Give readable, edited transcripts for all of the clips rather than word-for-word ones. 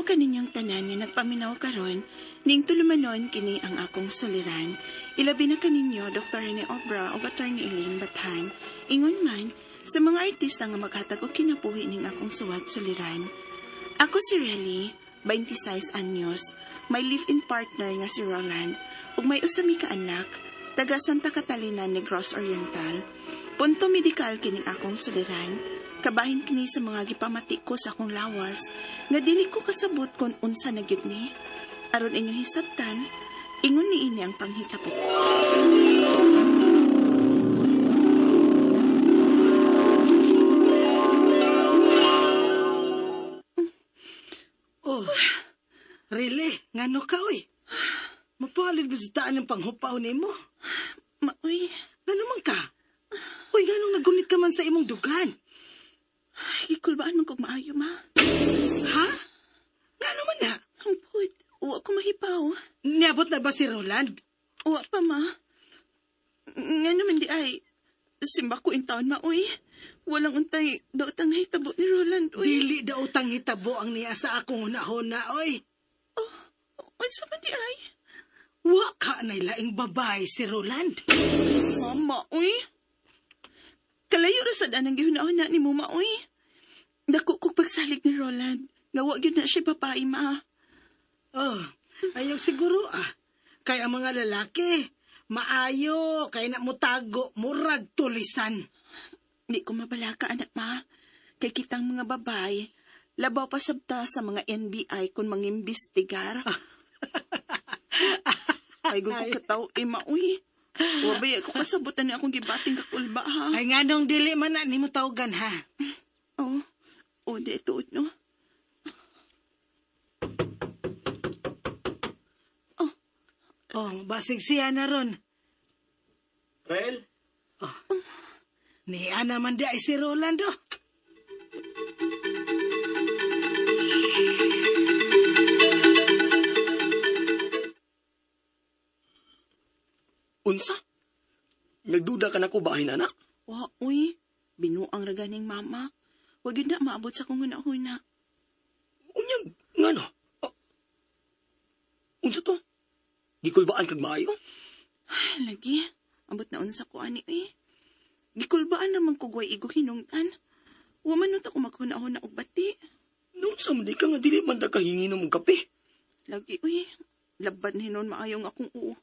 kaninyong tanan nga nagpaminaw karon, ning tulumanon kini ang akong suliran. Ilabi na kaninyo Dr. Rene Obra ug Attorney Elaine Bathan. Ingon man sa mga artista nga maghatag og kinabuhi ning akong suwat suliran. Ako si Relly, 26 anyos, may live-in partner nga si Roland, ug may usa mi ka anak, taga Santa Catalina, Negros Oriental. Punto medikal kining akong suliran. Kabahin kini sa mga gipamati ko sa akong lawas, nga dili ko kasabot kung unsa na gyud ni. Aron inyong hisabtan, ingon ni ini ang panghitabo. Oh, really? Ngano ka, uy? Mapalit bisitaan ng panghupaw nimo. Maoy, Ngano man ka? Uy, nganong nagunit ka man sa imong dugan? gikulbaan man kog maayo ma. Ha? Ngano man na? Ang put, wa ko mahipaw. Niabot na ba si Roland? Wa pa ma. Nga naman di ay, simba ko in taon ma, uy. Walang untay, daotang nahitabo ni Roland, uy. Dili daw utang hitabo ang niya sa akong hunahuna, oy. Unsa man di ay? Wa ka na'y laing babae si Roland. Mama, uy. Kalayo ra sad anang gihuna-huna ni mo, ma, uy. Dako kog pagsalig ni Roland. Nga wa gyud na siya babae, ma. Oh, ayaw siguro ah. Kay ang mga lalaki, maayo, kay na mutago, murag tulisan. Di ko mabalaka, anak, ma. Kay kitang mga babae, labaw pa sabta sa mga NBI kung mangimbestigar. Ay, ko kataw, eh, ma, uy. Wabay, ako kasabutan ni akong gibating kakulba, ha? Ay nganong dili man na nimo tawagan ha. Oh, oh, di tuod, no? Oh, basig siya na ron. Rel? Oh. Niya naman di ay si Roland oh. Unsa? Nagduda ka na ko bahin, anak? Wa, uy. Binuang ra ganing mama. Wag yun na maabot sa kong huna-huna. Unyag, ngano? Oh. Unsa to? Gikulbaan kag maayo? Ay, lagi. Ambot na unsa ko ani, uy. Gikulbaan naman ko gway igo hinungtan. Wa man nun ta ko maghuna-huna og bati. Noon sa man di ka nga dili man ta kahingi ng kape. Lagi, uy. Labad hinon maayong akong uo.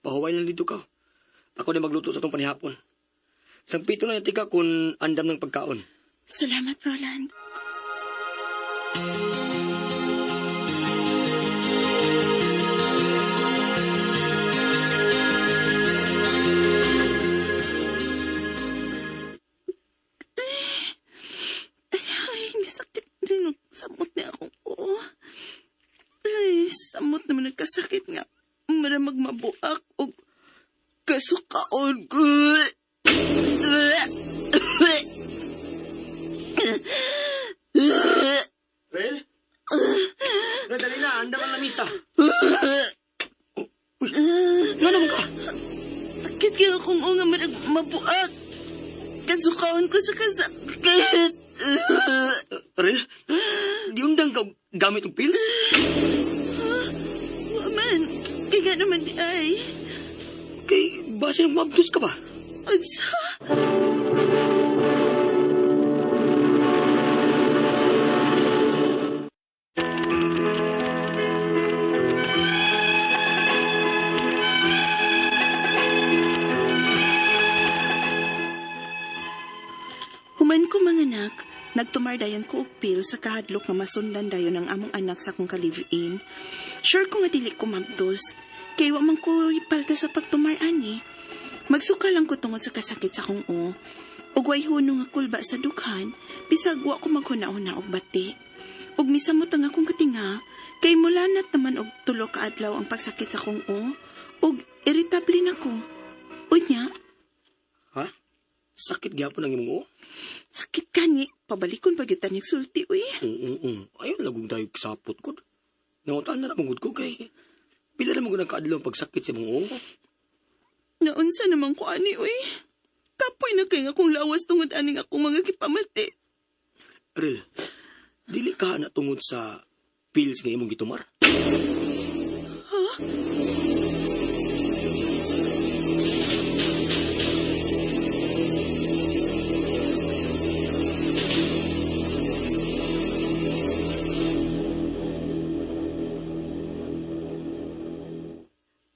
Pahuway lang dito ka. Ako na magluto sa tong panihapon. Sampito lang tika kung andam ng pagkaon. Salamat, Roland. Ay, ay, may sakit rin. Samot na akong oo. Ay, samot naman nagkasakit nga. Maramag mabuak o kasukaon ko. Rel? Rel, dali na. Andam ang lamisa. Uy, nga naman ka? Sakit kayo kung nga marag mabuak. Kasukaon ko sa kasakit. Rel, di undang ka gamit og pills? Wa man. Kaya nga naman di ay. Kay, base ng mabdos ka ba? Unsa? Human ko mga anak, nagtumardayan ko og pill sa kahadlok nga masundan dayon ang among anak sa akong ka-live-in. Sure ko nga dili ko mabdos, kay wa man ko palta sa pagtumar ani. Magsuka lang ko tungod sa kasakit sa akong o. Ug way huno nga kulba sa dughan, bisag wa ko maghuna-huna og bati. Ug misamot ang akong katinga, kay mulanat naman og tulo ka adlaw ang pagsakit sa akong o, ug irritable na ko. Unya, Ha? Sakit gyapon ang imong uo? sakit kani, pabalikon pa gyud tanig sulti uy. Oo, oo. Ayaw lagong tayo sapot ko. Nangutan na ramangod ko kay... Pila naman ko nagkaadlaw ang pagsakit sa imong uo. Naunsa naman ko ani uy. Kapoy na kay nga akong lawas tungod aning akong mga gipamati. Rel, Dili ka na tungod sa pills nga imong gitumar? Ha?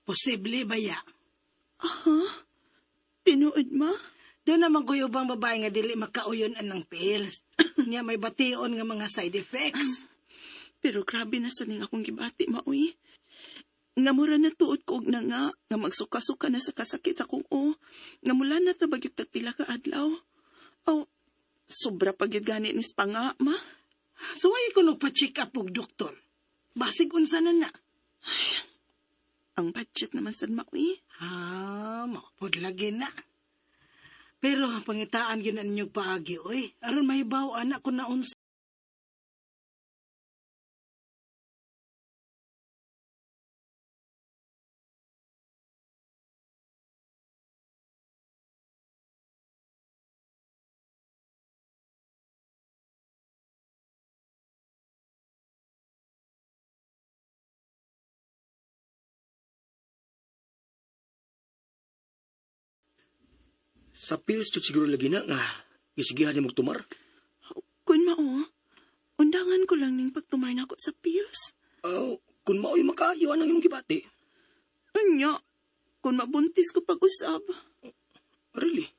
Posible ba ya? Aha? Tinuod, ma? Doon naman kuyo bang babae nga dili makauyon anang pills. Nya may bation nga mga side effects. Pero grabe na sa ning akong gibati, maoy. Nga mura na tuod ko og na nga, nga magsuka-suka na sa kasakit sa akong o. Nga mula na trabagyog tagpila ka adlaw. Aw, sobra pa gyud gani ni panga, ma. So why ko nagpa-check up og doktor? Basig unsa na na. Ang budget naman sad maoy. Ah, maupod lagi na. Pero pangitaan yun ang inyong paagi, oy. Aron mahibaw anak ko na unsa. Sa pills to siguro lagi na nga gisigihan nimo tumar. Kun mao, undangan ko lang ning pagtumar nako sa pills. Aw, kun mao'y makaayo anang imong gibati. Unya, kun mabuntis ko pag-usab. Really?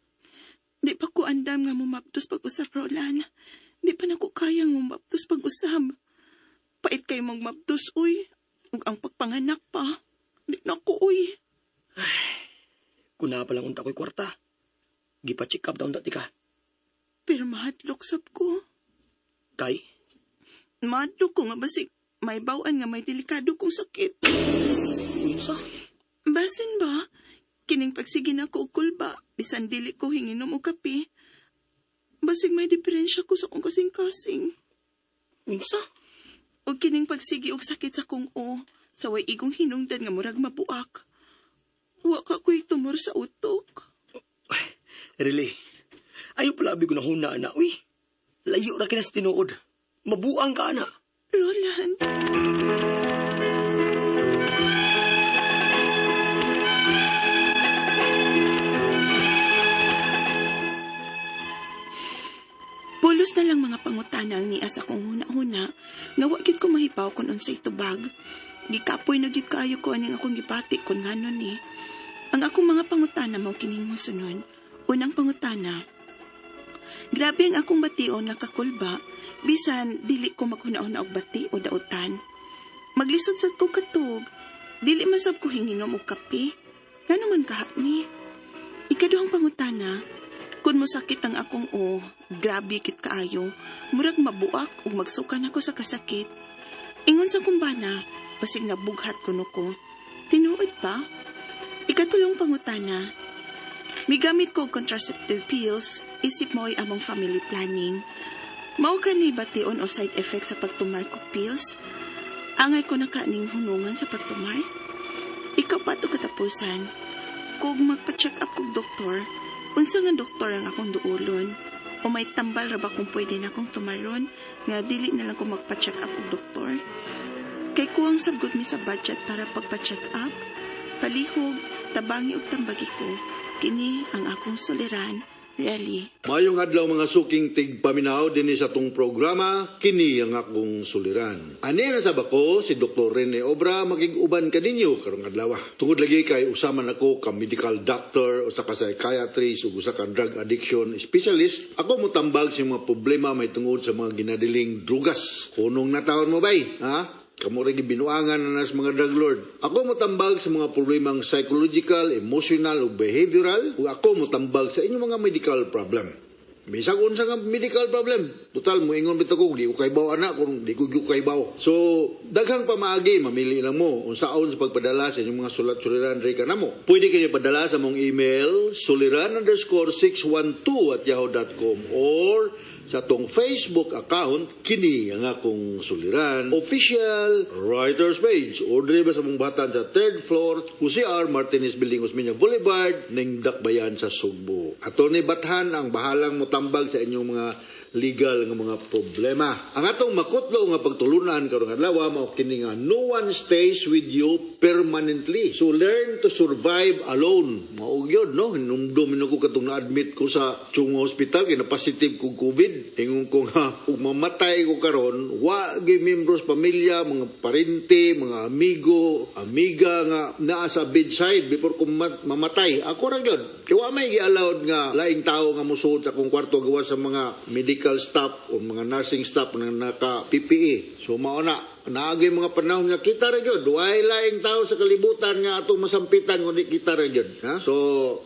Di pa ko andam nga mumabdos pag-usab, Roland. Di pa nako kayang mumabdos pag-usab. Pait kay mong mabdos, uy. Ug ang pagpanganak pa. Di na ko, uy. Kun naa pa lang unta ko'y kwarta. Gipa-check up daw dati ka. Pero mahadlok sab ko. Kay, Mahadlok ko nga basig may bawan nga may delikado kong sakit. unsa? Basin ba? Kining pagsige na ko og kulba, bisan dili ko hinginom og kape. Basig may diferensya ko sa akong kasing-kasing. Unsa? Og kining pagsigi og sakit sa kong o, sa way igong hinungdan nga murag mabuak. Wa ka ko'y tumor sa utok. Really? Ayaw pala abi ko na huna na. Uy, layo ra kina sa tinuod. Mabuang ka na. Roland. Pulos na lang mga pangutana ang niya sa akong huna-huna nga wa gyud ko mahibaw kung unsay tubag. Gikapoy na gyud kaayo ko aning akong gibati kun ngano ni. Ang akong mga pangutana mao kining mosunod. Unang pangutana. Grabe ang akong bation nga kakulba bisan dili ko maghuna-huna og bati o dautan. Maglisod sad ko katug. Dili masab ko hinginom og kape. Ngano man kaha ni? Ikaduhang pangutana, kun mosakit ang akong o, grabe kit kaayo, murag mabuak ug magsukan ako sa kasakit. Ingon sa kumbana, basig nabughat kuno ko. Tinuod pa? Ikatulong pangutana, migamit ko og contraceptive pills, isip mo'y among family planning. Mao ka ni bation o side effect sa pagtumar ko pills? Angay ko na kaning hunungan sa pagtumar? Ikaw pa to katapusan. Kung magpa-check up kog doktor, unsa nga doktor ang akong duulon? O may tambal ra ba kung pwede na akong tumaron nga dili na lang ko magpa-check up og doktor? Kay kuwang sabgot mi sa budget para pagpa-check up, palihog, tabangi og tambagi ko. Kini ang akong suliran, really. Mayong adlaw mga suking tigpaminaw dinhi sa tong programa kini ang akong suliran. Ani na sab ako si Dr. Rene Obra makig-uban kaninyo karong adlaw. Tungod lagi kay usa man ako ka medical doctor, usa ka psychiatrist ug usa ka drug addiction specialist. Ako motambag sa mga problema may tungod sa mga ginadiling drugas. Kunong natawon mo bay, ha? Kamo ra gibinuangan na nas mga drug lord. Ako motambag sa mga problemang psychological, emotional ug behavioral ug ako motambag sa inyong mga medical problem. Bisag unsa nga medical problem. Total moingon bitaw ko di ko kaybaw ana kung di ko gyud kaybaw. So daghang pamaagi mamili lang mo unsaon sa pagpadala sa inyong mga sulat-suliran diri kanamo. Pwede kayo padala sa mong email suliran_612@yahoo.com or sa tong Facebook account kini ang akong suliran official writers page or diri ba sa mong batan sa third floor Jose R. Martinez Building, Osmeña Boulevard, ning Dakbayan sa Sugbo. Attorney Bathan ang bahalang motambag sa inyong mga legal nga mga problema. Ang atong makutlo nga pagtulunan karong adlaw mao kini nga no one stays with you permanently. So learn to survive alone. Mao gyud, no? Hinumdum ko katong na-admit ko sa Chungo Hospital kay na-positive ko COVID. Ingon ko nga ug mamatay ko karon, wa gyud membros pamilya, mga parente, mga amigo, amiga nga naa sa bedside before ko mamatay. Ako ra gyud. Kay wa may gi-allowed nga laing tao nga musuod sa akong kwarto gawas sa mga medical staff o mga nursing staff na naka PPE. So mao na, naagay mga panahon nga kita ra gyud. Way laing tao sa kalibutan nga atong masampitan kundi kita ra gyud. Ha? So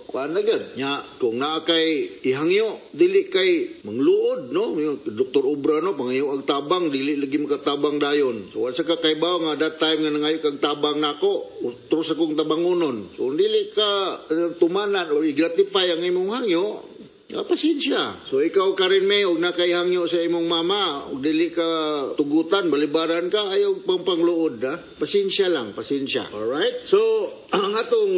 kuan na gyud. Nya kung naa kay ihangyo, dili kay mangluod, no? Yung Dr. Obra, no, pangayo og tabang, dili lagi makatabang dayon. So wa sa ka kaybaw nga that time nga nangayo kag tabang nako, utros akong tabangunon. So kung dili ka tumanan o i-gratify ang imong hangyo, pasensya. So ikaw ka rin may og nakaihangyo sa imong mama ug dili ka tugutan, balibaran ka, ayaw pang pangluod, ha. Pasensya lang, pasensya. Alright? So ang atong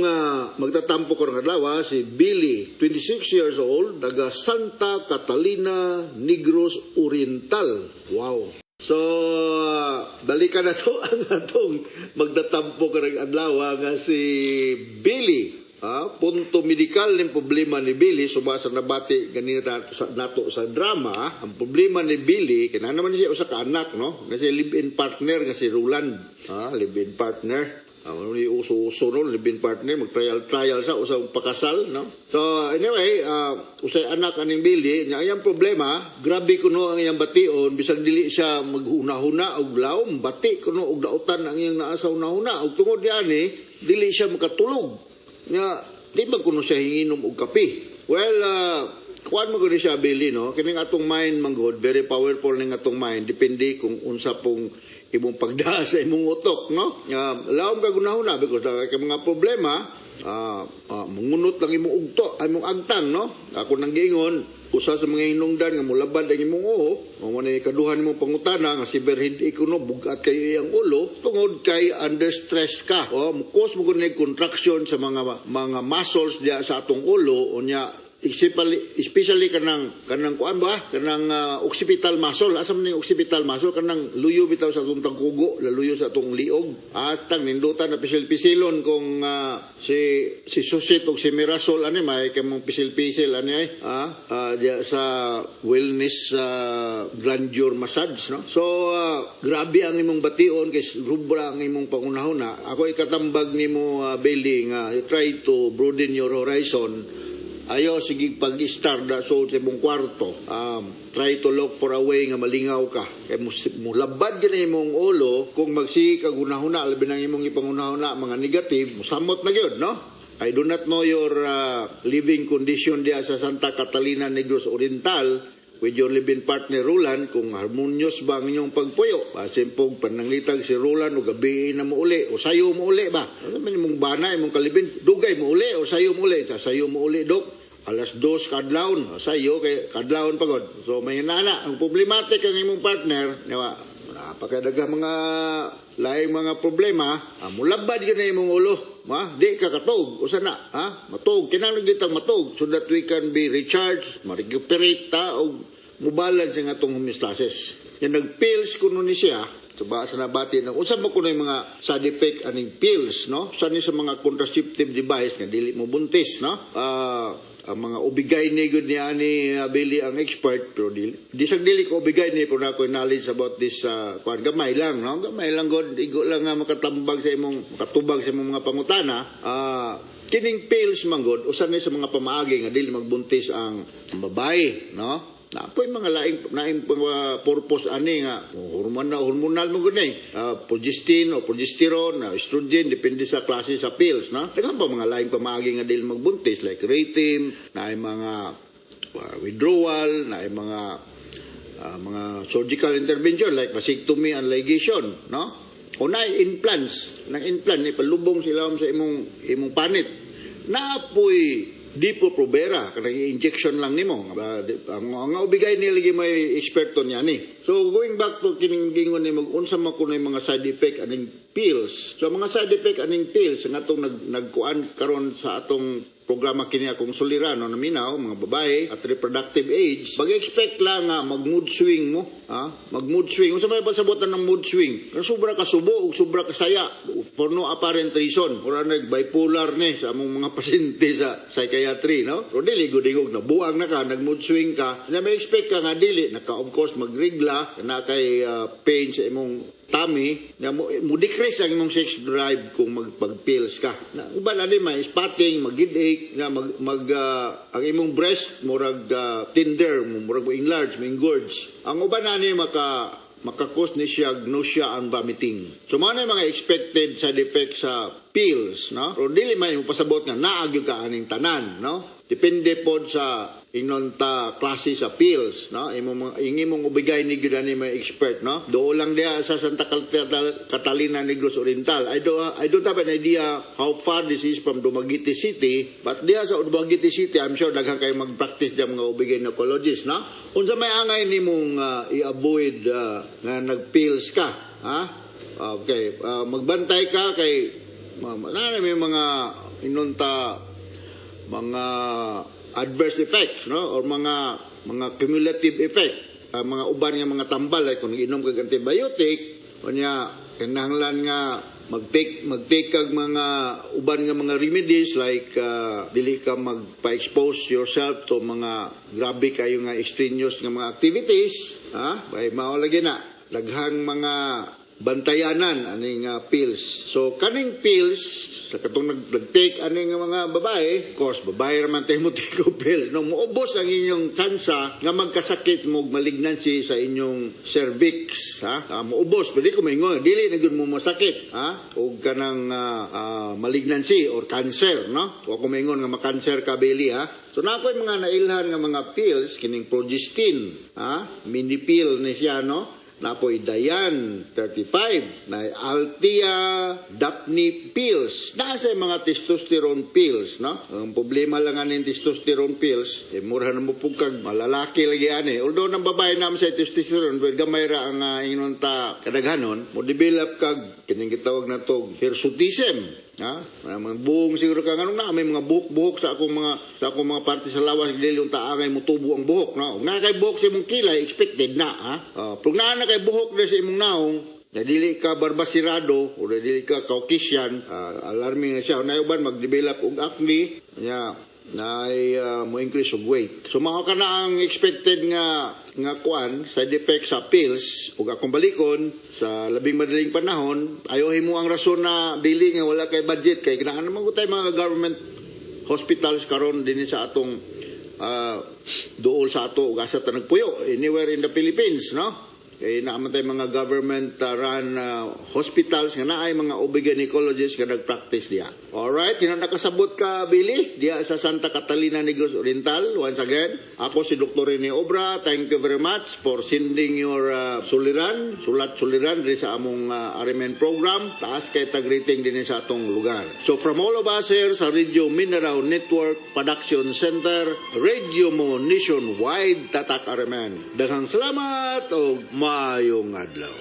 magtatampo karong adlaw si Billy, 26 years old, taga Santa Catalina, Negros Oriental. Wow. So, balikan na to ang atong magtatampo karong adlaw nga si Billy. Punto medikal ning problema ni Billy suba sa nabati ganina nato sa drama. Ang problema ni Billy, kina naman siya usa ka anak, no, nga si live-in partner nga si Roland. Live-in partner. Ano ni uso-uso, no, live-in partner, mag-trial trial sa usa pakasal, no. So anyway, usay anak aning Billy nya. Iyang problema, grabe kuno ang iyang bation bisag dili siya maghuna-huna og laom, bati kuno og dautan ang iyang naa sa hunahuna, ug tungod niani dili siya makatulog. Nya di ba kuno siya hinginom og kape? Well, kuan mo gud siya, Billy, no? Kining atong mind man gud, very powerful ning atong mind, depende kung unsa pong imong pagdaa sa imong utok, no? Laom ka gunahuna because na kay mga problema, mangunot lang imong ugto, ay imong agtang, no? Ako nang giingon, usa sa mga hinungdan nga mulabad ang imong uho, mao na ikaduha nimong pangutana nga severe headache kuno, bugat kayo iyang ulo tungod kay under stress ka. O mo-cause mo kuno contraction sa mga muscles diya sa atong ulo, unya especially kanang kuan ba, kanang occipital muscle. Asa man ning occipital muscle? Kanang luyo bitaw sa atong tangkugo, laluyo sa atong liog. Atang nindutan na pisil-pisilon kung si Susit og si Mirasol ani, may kay mong pisil-pisil ani ay diya sa wellness grandeur massage, no. So grabe ang imong bation kay rubra ang imong pangunahuna. Ako ikatambag nimo, Bailey, nga you try to broaden your horizon. Ayo sige pag-start da so sa imong kwarto. Try to look for a way nga malingaw ka. Kay mulabad gyud imong ulo kung magsige kag hunahuna, labi nang imong ipanghunahuna mga negative, musamot na gyud, no? I do not know your living condition diya sa Santa Catalina, Negros Oriental with your living partner Roland, kung harmonious ba ang inyong pagpuyo. Basin pong pananglitag si Roland o gabi na mo uli o sayo mo uli ba? Ano man imong bana, imong kalibin, dugay mo uli o sayo mo uli? Sa sayo mo uli, dok. 2:00 kadlawon, sayo kay kadlawon pagod. So may nana, ang problematic ang imong partner, di ba? Napakadaghang mga laing mga problema, mulabad gyud na imong ulo. Ma, di ka katog, usa na, ha? Matog, kinahanglan gyud tang matog so that we can be recharged, ma-recuperate ta og mubalance ang atong homeostasis. Yan, nag-pills kuno ni siya, sa sa nabati ng unsa mo kuno yung mga side effect aning pills, no? Sa ni sa mga contraceptive device nga dili mo buntis, no? Ang mga OB-GYN gud ni ani Billy ang expert, pero dili di dili ko OB-GYN pero na ko knowledge about this, kuan, gamay lang, no? Gamay lang god, igo lang nga makatambag sa imong, makatubag sa imong mga pangutana. Kining pills man god, usa ni sa mga pamaagi nga dili magbuntis ang babae, no? Napoy mga laing naing purpose ani nga hormonal, hormonal mo gud ni progestin o progesterone, estrogen, depende sa klase sa pills, no? Daghan pa mga laing pamaagi nga dili magbuntis like Ratim, naay mga withdrawal, naay mga surgical intervention like vasectomy and ligation, no? O naay implants, nang implant ni palubong sila sa imong panit. Naapoy Depo-Provera, kanang injection lang nimo. Ang OB-GYN nila lagi may eksperto niya ni. So going back to kining gingon nimo, unsa man kuno yung mga side effect aning pills. So mga side effect aning pills nga atong nagkuan karon sa atong programa kini akong suliran, no, naminaw mga babae at reproductive age, mag-expect lang nga mag mood swing mo, ha? Mag mood swing. Unsa may pasabotan ng mood swing? Kung sobra ka subo ug sobra ka saya for no apparent reason. Mura nag bipolar ni sa among mga pasyente sa psychiatry, no? Pero dili gud ingog na buang na ka, nag mood swing ka. Na may expect ka nga dili naka, of course, magrigla na kay pain sa imong tummy na mo decrease ang imong sex drive kung magpag-pills ka. Na uban ani may spotting, mag-headache, na mag, mag ang imong breast murag tender, murag mo enlarge, mo engorge. Ang uban ani maka-cause ni siya nausea and vomiting. So mao na yung mga expected side effects sa pills, no? Pero dili man mo pasabot nga naa gyud ka aning tanan, no? Depende pod sa ingnon ta klase sa pills, no? Imong mga imong OB-GYN ni gyud ani may expert, no? Doon lang diha sa Santa Catalina, Negros Oriental. I don't have an idea how far this is from Dumaguete City, but diha sa Dumaguete City, I'm sure daghan kayo mag-practice diha mga OB-gynecologist, no? Unsa may angay nimong i-avoid nga nag-pills ka, ha? Okay, magbantay ka kay na may mga ingnon ta mga adverse effects, no, or mga cumulative effect. Mga uban nga mga tambal ay kung inom kag antibiotic, unya kinahanglan nga mag-take kag mga uban nga mga remedies like dili ka magpa-expose yourself to mga grabe kayo nga extraneous nga mga activities, ha? Bay mao lagi na daghang mga bantayanan aning pills. So kaning pills sa katong nag-take aning mga babae, of course babae ra man tayo mo take og pills, no, moubos ang inyong tsansa nga magkasakit mo og malignancy sa inyong cervix, ha? Moubos, pwede ko maingon dili na gyud mo masakit, ha? Og kanang malignancy or cancer, no? Wa ko maingon nga makanser ka, Billy, ha? So na ako'y mga nailhan nga mga pills kining progestin, ha? Mini pill ni siya, no? Napoy Diane 35, na Altea Daphne pills. Nasa mga testosterone pills, no? Ang problema lang aning testosterone pills, eh, mura na mo pugkag malalaki lagi ani. Although nang babae naman sa testosterone, pero gamay ra ang ingnon ta kadaghanon, mo develop kag kining gitawag na to hirsutism. Ha? Mga buhong siguro ka nganong na may mga buhok-buhok sa akong mga parte sa lawas, dili yung taangay mo tubo ang buhok, no? Ug naa kay buhok sa imong kilay, expected na, ha? Pag naa na kay buhok na sa imong naong, na dili ka barbasirado o na dili ka Caucasian, alarming na siya. Na uban mag-develop og acne, nya na mo increase of weight. So mao ka na ang expected nga kuan side effect sa pills. Ug akong balikon sa labing madaling panahon. Ayohin mo ang rason na bili nga wala kay budget kay kinahanglan naman ko tayo mga government hospitals karon dinhi sa atong duol sa ato ug asa ta nagpuyo anywhere in the Philippines, no? Kay naa man tay mga government run hospitals nga naay mga OB gynecologists nga nag-practice diya. Alright, kina nakasabot ka, Billy, diya sa Santa Catalina, Negros Oriental. Once again, ako si Dr. Rene Obra. Thank you very much for sending your suliran, sulat suliran diri sa among RMN program. Taas kay tag rating din sa atong lugar. So from all of us here sa Radio Mindanao Network Production Center, Radio Mo Nationwide, Tatak RMN. Daghang salamat og maayong adlaw.